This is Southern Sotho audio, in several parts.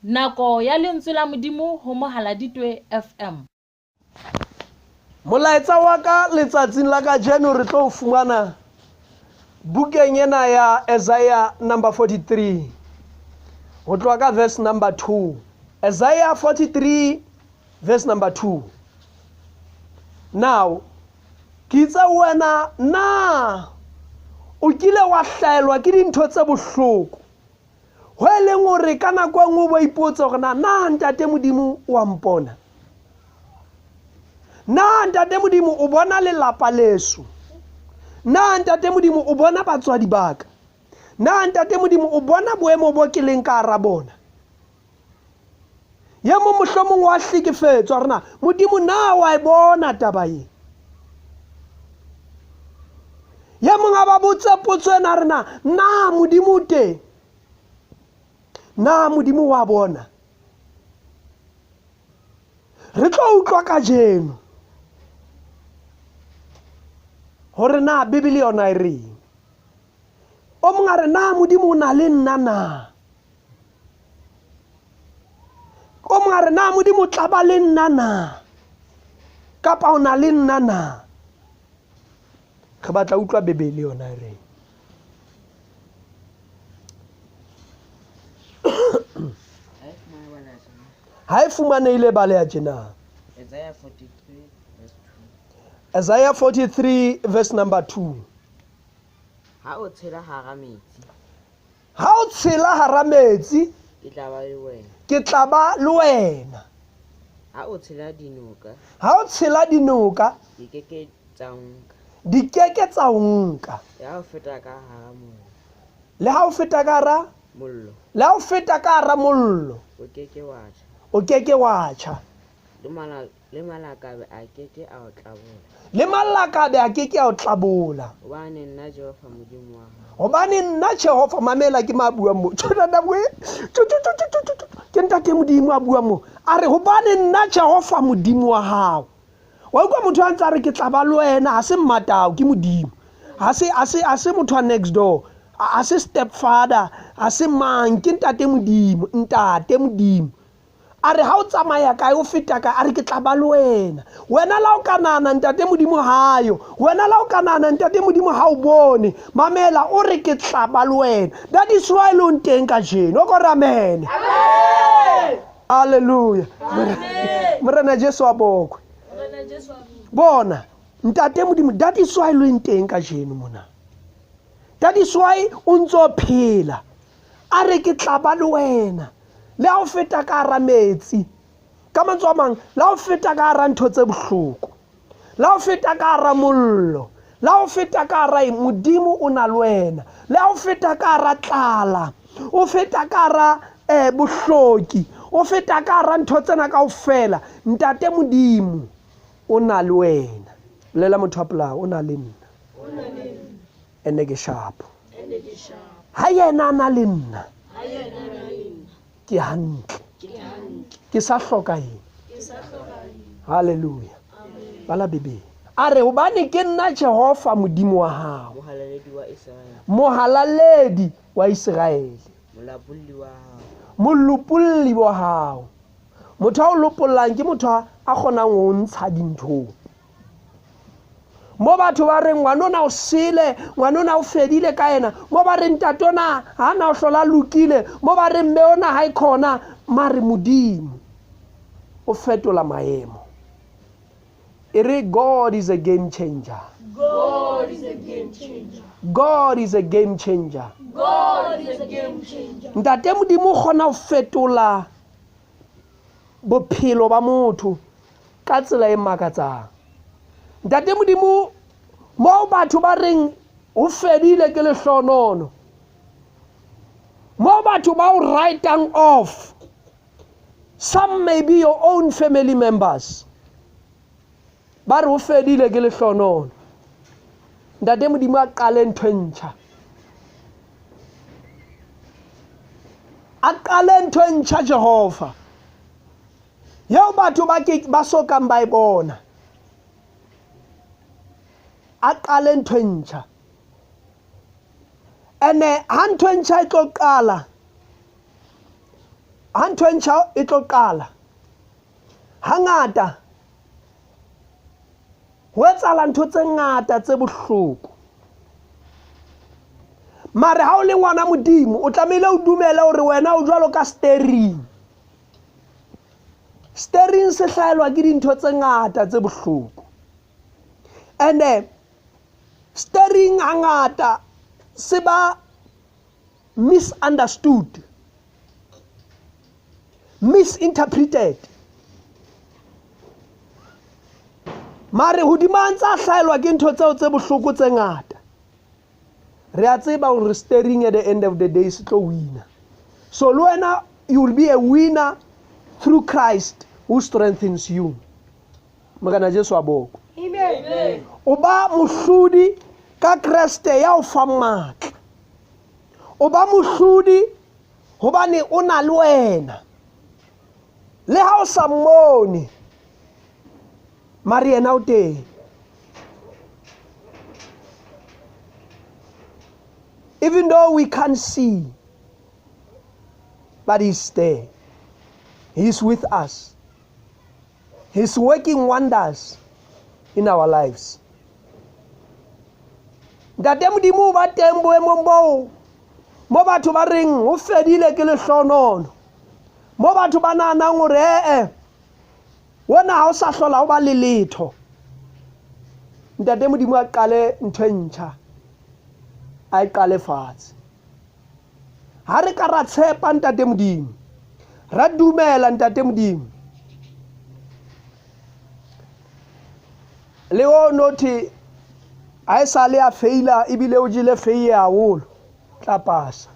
Nako ya Lentswe la Modimo ho Mohaladitwe FM. Molaetsa wa ka letsatsing la kajeno re tlo o fumana bukeng ena ya Isaiah number 43 ho tloha ka verse number 2. Isaiah 43 verse number 2. Now ke itse wena na o kile wa hlaelwa ke dintho tse bohloko ho e leng hore ka nako e nngwe o bo ipotse hore na na ntate modimo o a mpona na ntate modimo o bona lelapa leso na ntate modimo o bona batswadi ba ka na ntate modimo o bona boemo bo ke leng ka hara bona ye mong mohlomong wa hlekefetswa rena modimo na wa e bona taba ye ye mong a ba botse potso ena rena na modimo o teng na modimo wa bona re tlo utlwa kajeno gore na bibele yona e reng o mongwe a re na modimo o na le nna na o mongwe a re na modimo o tla ba le nna na kapa o na le nna na re batla utlwa bebele yona e reng ha e fumanehile baleha tjena. Isaiah 43 verse number 2. Ha o tshela hara metsi. Ha o tshela hara metsi. Ke tla ba le wena. Ke tla ba le wena. Ha o tshela dinoka. Ha o tshela dinoka. Di ke ke tsa o nka. Di ke ke tsa o nka. Le ha o feta ka hara mollo. Le ha o feta ka hara mollo. Le ha o feta ka hara mollo. O ke ke wa tjha. O ke ke wa tjha. Le malakabe a ke ke a o tlabola. Le malakabe a ke ke a o tlabola. Hobane nna Jehova Modimo wa hao. Hobane nna Jehova, mamela ke ma buang mo. Tjhonana we. Ke ntate Modimo a buang mo. A re hobane nna Jehova Modimo wa hao. Wa utlwa motho a ntse a re ke tla ba le wena, ha se mmatao, ke Modimo. Ha se ha se ha se motho wa next door. Ha se stepfather, ha se mang, ke ntate Modimo, ntate Modimo. A re ha o tsamaya kae o feta kae, a re ke tla ba le wena. Wena la o ka nahana ntate Modimo ha yo, wena la o ka nahana ntate Modimo ha o bone, mamela o re ke tla ba le wena. That is why le o teng kajeno. O ko re amen. Hallelujah. Morena Jesu a bokwe. Bona ntate Modimo, that is why le teng kajeno mona. That is why o ntso phela. A re ke tla ba le wena. Le ha o feta ka hara metsi, ka mantswe a mang, le ha o feta ka hara ntho tse bohloko, le ha o feta ka hara mollo, le ha o feta ka hara eng, Modimo o na le wena. Le ha o feta ka hara tlala, o feta ka hara bohloki, o feta ka hara ntho tsena kaofela, Ntate Modimo o na le wena. Bolela motho wa polao, o na le nna. Ene ke shapo. Ha yena a na le nna, ke hantle. Ke sa hloka eng? Hallelujah. Bala Bibele. A re hobane ke nna Jehova Modimo wa hao. Mohalaledi wa Iseraele. Molopolli wa hao. Motho a o lopollang ke motho a kgonang ho ntsha dinthong. Mo batho ba reng ngwanona o sele, ngwanona o fedile ka yena, mo ba reng ntate ona ha na o hlola lokile, mo ba reng mme ona ha e khona, mare Modimo o fetola maemo. E re God is a game changer. God is a game changer. God is a game changer. God is a game changer. Ntate Modimo o kgona ho fetola bophelo ba motho ka tsela e makatsang. Ntate Modimo, moo batho ba reng ho fedile ke lehlonono, moo batho ba o writang off, some may be your own family members, ba re ho fedile ke lehlonono. Ntate Modimo a qale ntho e ntjha, a qale ntho e ntjha Jehova, eo batho ba ke ba sokang ba e bona. A qale ntho e ntjha. Ene ha ntho e ntjha e tlo qala, Ha ntho e ntjha e tlo qala, hangata ho etsahala ntho tse ngata tse bohloko. Mare ha o le ngwana Modimo, o tlamehile o dumele hore wena o jwalo ka steering. Steering se hlahelwa ke dintho tse ngata tse bohloko. And steering hangata se ba misunderstood, misinterpreted. Mare hodima a ntse a hlahelwa ke ntho tseo tse bohloko tse ngata, re a tseba hore steering at the end of the day se tlo wina. So le wena you will be a winner through Christ who strengthens you. Morena Jesu a bokwe. Amen. O ba mohlodi ka Kreste ya o fang matla. O ba mohlodi hobane o na le wena. Le ha o sa mmone, mare yena o teng. Even though we can't see, but he's there. He's with us. He's working wonders in our lives. Ntate Modimo o ba teng boemong boo mo batho ba reng ho fedile ke lehlonono, mo batho ba nahanang hore ee wena ha o sa hlola o ba le letho. Ntate Modimo a qale ntho e ntjha, a e qale fatshe. Ha re ka ra tshepa Ntate Modimo, ra dumela Ntate Modimo, le o nothi ha e sale a feila ebile o jele feie haholo, tla pasa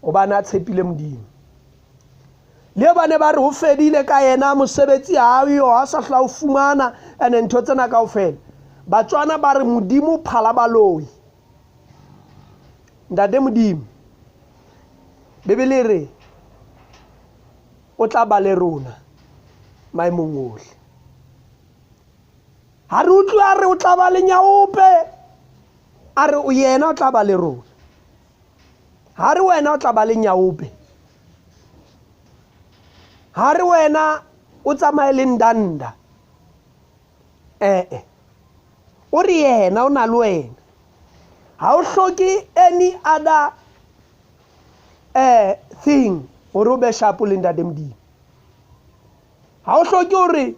hobane a tshepile Modimo. Le ba ne ba re ho fedile ka yena mosebetsi ha yo, ha sa hlola o fumana ene ntho tsena kaofela. Batswana ba re Modimo phala baloi. Ntate Modimo, Bibele e re o tla ba le rona maemong ohle. Ha re utlwe a re o tla ba le nyaope, a re o yena o tla ba le rona. Ha re wena o tla ba le nyaope, ha re wena o tsamaye le ndanda, ee o re yena o na le wena. Ha o hloke any other thing hore o be sharp le Ntate Modimo. Ha o hloke hore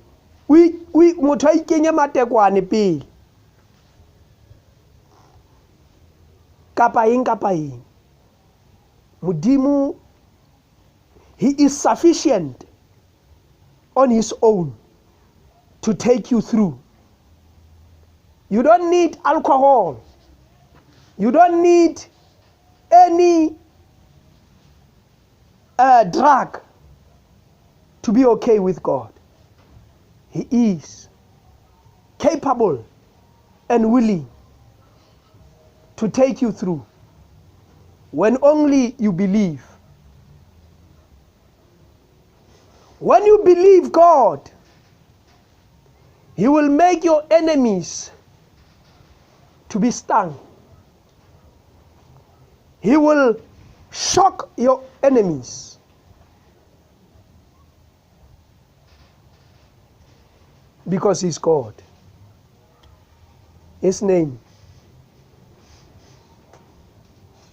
motho a ikenye matekwane pele kapa eng kapa eng. Modimo, he is sufficient on his own to take you through. You don't need alcohol. You don't need any drug to be okay with God. He is capable and willing to take you through when only you believe. When you believe God, he will make your enemies to be stung. He will shock your enemies. Because he's God. His name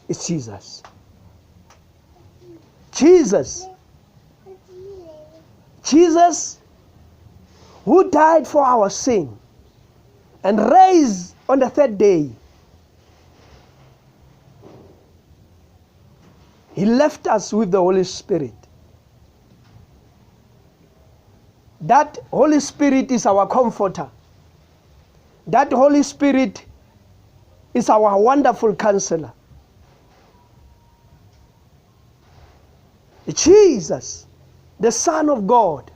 is Jesus. Jesus. Jesus, who died for our sin and raised on the third day. He left us with the Holy Spirit. That Holy Spirit is our comforter. That Holy Spirit is our wonderful counselor. Jesus, the Son of God,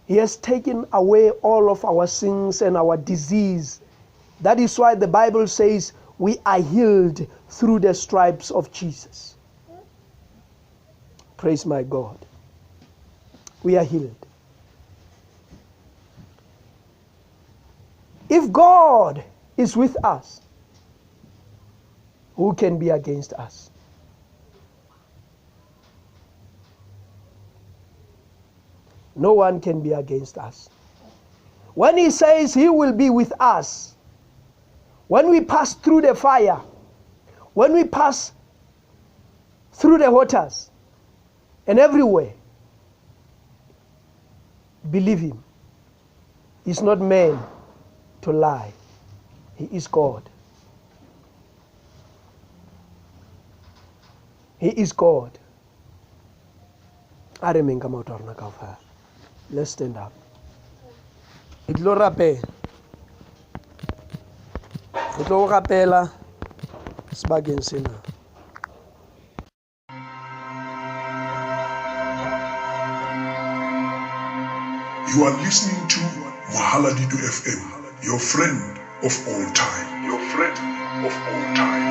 he has taken away all of our sins and our disease. That is why the Bible says we are healed through the stripes of Jesus. Praise my God. We are healed. If God is with us, Who can be against us? No one can be against us. When he says he will be with us, when we pass through the fire, when we pass through the waters and everywhere, believe him. He's not man to lie. He is God. He is God. A re meng ka maoto a rona kaofela. Let's stand up. Re tlo rapela. Re tlo rapela sebakeng sena. You are listening to Mohaladitwe FM, your friend of all time. Your friend of all time.